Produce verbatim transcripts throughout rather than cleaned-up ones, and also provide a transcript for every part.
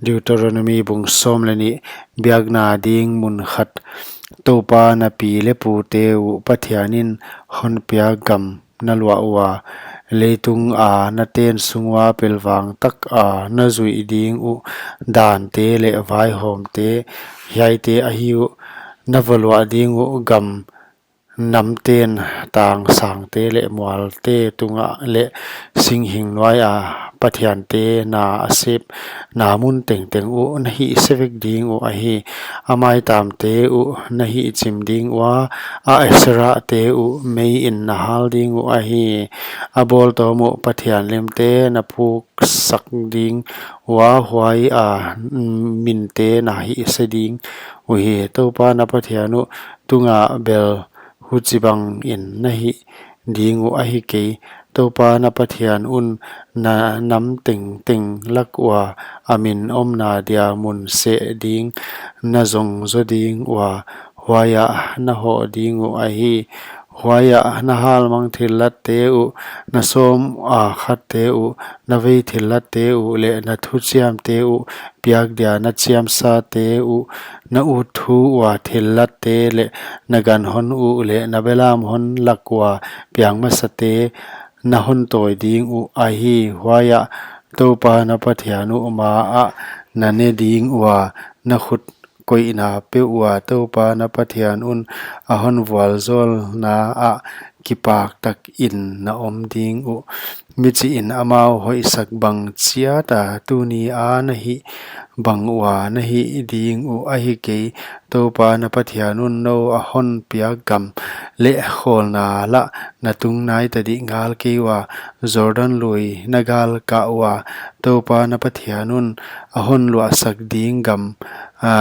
Deuteronomi bung sawm leh nih. Biakna ding mun khat. Toupa na pi leh pute uh Pathian in hon piak gam na luah ua, leitung a na ten sung ua pilvang tak a na zuih ding uh dante leh vaihawmte hiaite ahi uh. Na va luah ding uh gam namten, tang sangte leh mualte tungah leh singhing nuai a pathiante na a sep na mun tengteng uh na hihse vek ding uh ahi. A maitamte uh na hihchim ding ua, a Aserahte uh mei in na hal ding uh ahi. A bawltawm uh pathian limte na puksak ding ua, huai a minte na hihse ding uhi. Toupa na Pathian uh tungah bel huchibang in na hih ding uh ahi kei. Toupa na Pathian un na nam tengteng lak ua a min omna dia mun seh ding na zong zaw ding ua, huaiah na hoh ding uh ahi. Huaiah na halmang thillatte uh, na sawm a khatte uh, na vei thillatte uh leh na thuchiamte uh, piak dia na chiamsate uh, na ut thu ua thillatte leh na gan hon uh leh na belam hon lak ua piang masate na hon tawi ding uh ahi. Huaiah Toupa na Pathian uh ma ah na ne ding ua, na khut koihna peuh ua Toupa na Pathian un a hon vualzawlna ah kipak tak in na om ding uh. Michih in amau hoihsak bang chiat a tuni a na hih bang ua na hih ding uh ahi kei. Toupa na Pathian un nou a hon piak gam leh khawlna lah na tung nai tadih ngal kei ua, Jordan lui na gal kah ua, Toupa na Pathian un a hon luahsak ding gam, a,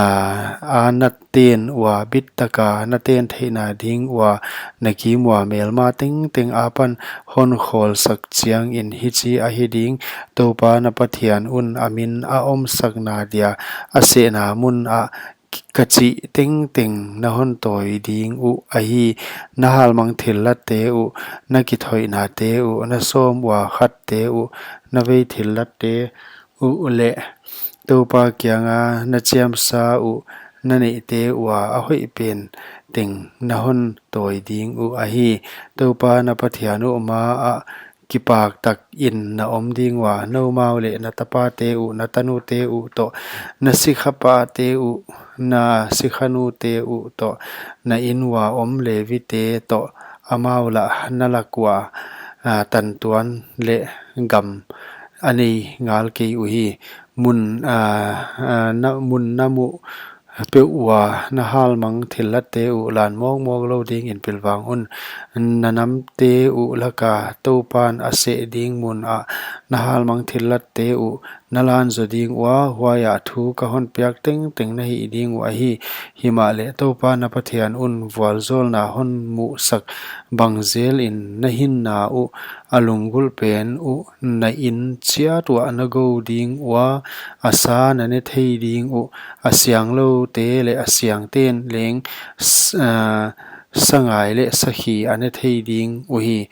a na ten ua, bit taka na ten theihna ding ua, na kim ua melma tengteng apan hon khawlsak chiangin hichi ahi ding. Toupa na Pathian un a min a omsakna dia a sehna mun ah ka chih tengteng na hon tawi ding uh ahi. Na halmang thillatte uh, na kithoihnate uh, na sawm ua khatte uh, na vei thillatte uh leh Toupa kianga na chiamsa uh, na neihte ua a hoih pen teng na hon tawi ding uh ahi. Toupa na Pathian uh ma ah kipak tak in na om ding ua, noumau leh na tapate uh, na tanute uh toh, na sikhapate uh, na sikhanute uh toh, na inn ua om Levite toh, amau lah na lak ua, a, tantuan leh gam a nei ngal kei uhi. Mun, a, a, na, mun na muh peuh ua na halmang thillatte uh lan mawkmawk lou dingin pilvang un. Na namte uh laka Toupan a seh ding mun ah na halmang thillatte uh na lan zaw ding ua, huaiah thu ka hon piak tengteng na hih ding uh ahi. Himahleh Toupa na Pathian un vualzawlna hon muhsak bang zelin na hinna uh, a lunggulh pen uh, na inn chiat uah na go ding ua, a sa na ne thei ding uh, a siangloute leh a siangten leng, s-, a, sangai leh sakhi a ne thei ding uhi.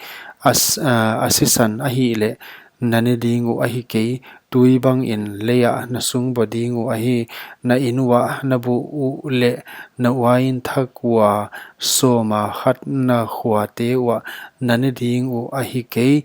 A s-, a, a sisan ahihleh na ne ding uh ahi kei, tui bangin leiah na sungbaw ding uh ahi. Na inn uah na buh uh leh na uain thak ua sawma khat na khuate uah na ne ding uh ahi kei.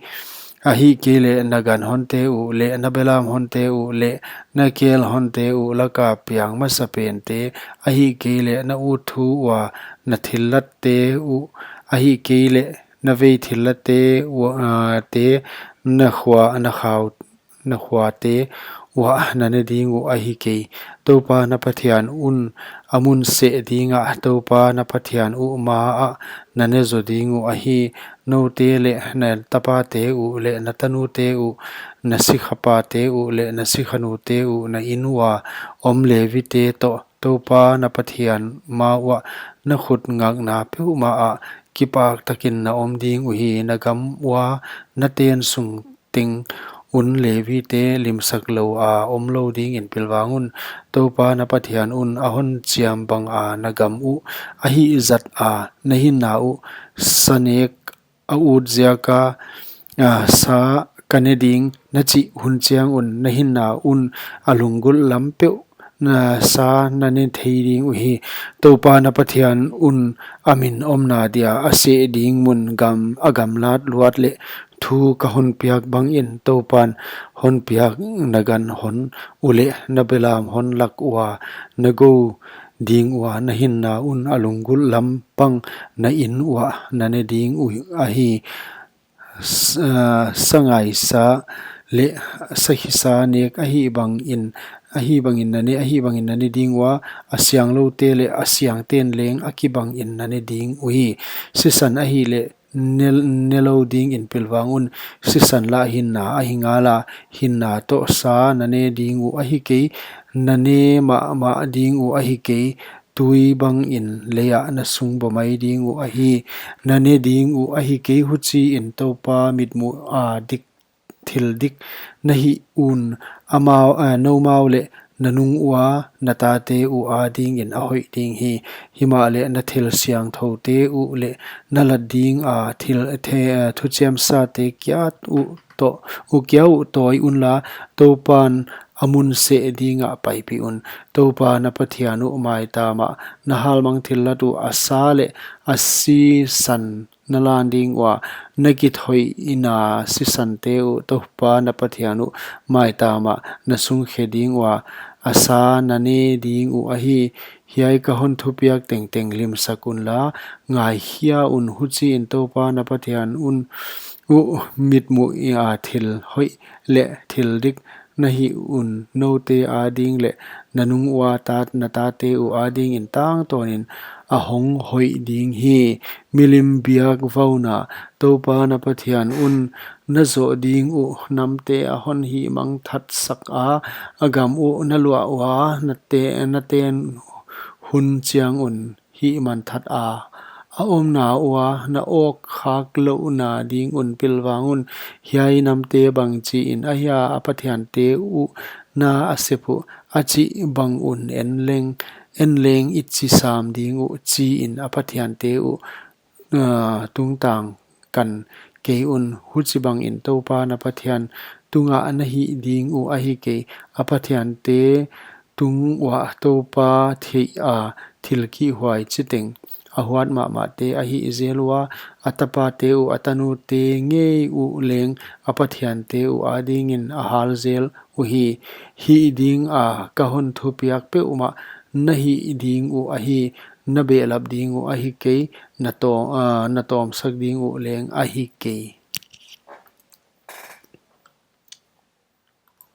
Ahihkeileh na gan honte uh leh na belam honte uh leh na kel honte uh laka piang masapente, ahihkeileh na ut thu ua na thillatte uh, ahihkeileh na vei thillatte ua, a, te, na khua, na khau, na khuate uah na ne ding uh ahi kei. Toupa na Pathian un a mun seh dingah Toupa na Pathian uh ma ah na ne zaw ding uh ahi. Noute leh na tapate uh leh na tanute uh, na sikhapate uh leh na sikhanute uh, na inn ua om Levite toh, Toupa na Pathian ma uah na khut ngakna peuhmah ah kipak takin na om ding uhi. Na gam ua na ten sung teng un Levite limsak lou a om lou dingin pilvang un. Toupa na Pathian un a hon chiam banga na gam uh a hihzat a, na hinna uh sa nek a ut ziaka, a, sa ka ne ding, na chih hun chiang un na hinna un a lunggulh lam peuh na sa na ne thei ding uhi. Toupa na Pathian un a min omna dia a seh ding mun gam, a gamlat luat leh thu ka hon piak bangin Toupan hon piak na gan hon uleh na belam hon lak ua na gou ding ua na hinna un a lunggulh lam pang na inn uah na ne ding uh ahi. S-, ah, sangaisa leh sakhisa nek ahi bangin, ahi bangin na ne, ahi bangin na ne ding ua, a siangloute leh a siangten leng a kibangin na ne ding uhi. Sisan ahihleh ne, ne lou dingin pilvang un, sisan lah hinna ahi ngala, hinna toh sa na ne ding uh ahi kei, na ne mahmah ding uh ahi kei, tui bangin leiah na sung bawmai ding uh ahi, na ne ding uh ahi kei, huchiin Toupa mitmuh a dik, thil dik na hih un, amau, eh, noumau leh na nung ua na tate uh adingin a hoih ding hi. Himahleh na thil siangthoute uh leh na lat ding a thil the, eh, thuchiamsate kia uh toh, uh kia uh tawi unla, Toupan a mun seh dingah paipih un. Toupa na Pathian uh maitamah na halmang thillat uh a sa leh a sisan na lan ding ua, na kithoihna sisante uh Toupa na Pathian uh maitamah na sungkhe ding ua, a sa na ne ding uh ahi. Hiai ka hon thupiak tengteng limsak unla, ngaikhia un, huchiin Toupa na Pathian un uh mitmuh a thil hoih leh thil dik na hih un, noute ading leh na nung ua tat, na tate uh adingin tangtawnin a hong hoih ding hi. Milim biak vauna, Toupa na Pathian un na zoh ding uh namte a hon hihmang that sak a, a gam uh na luah ua na te, na ten hun chiang un hihmanthat a, a omna ua na awk khak louhna ding un pilvang un. Hiai namte bangchiin ahia a pathiante uh na a sep uh, a chih bang un en leng, en leng i chi sam ding uh, chiin a pathiante uh, ah, tungtang kan kei un. Huchibangin Toupa na Pathian tungah na hih ding uh ahi kei, a pathiante tung uah Toupa theih a thil kihhuai chiteng a huat mahmahte a hih zel ua, a tapate uh, a tanute ngei uh leng a pathiante uh adingin a hal zel uhi. Hih dinga ka hon thupiak peuhmah na hih ding uh ahi, na behlap ding uh ahi kei, na tawm, ah, na tawmsak ding uh leng ahi kei.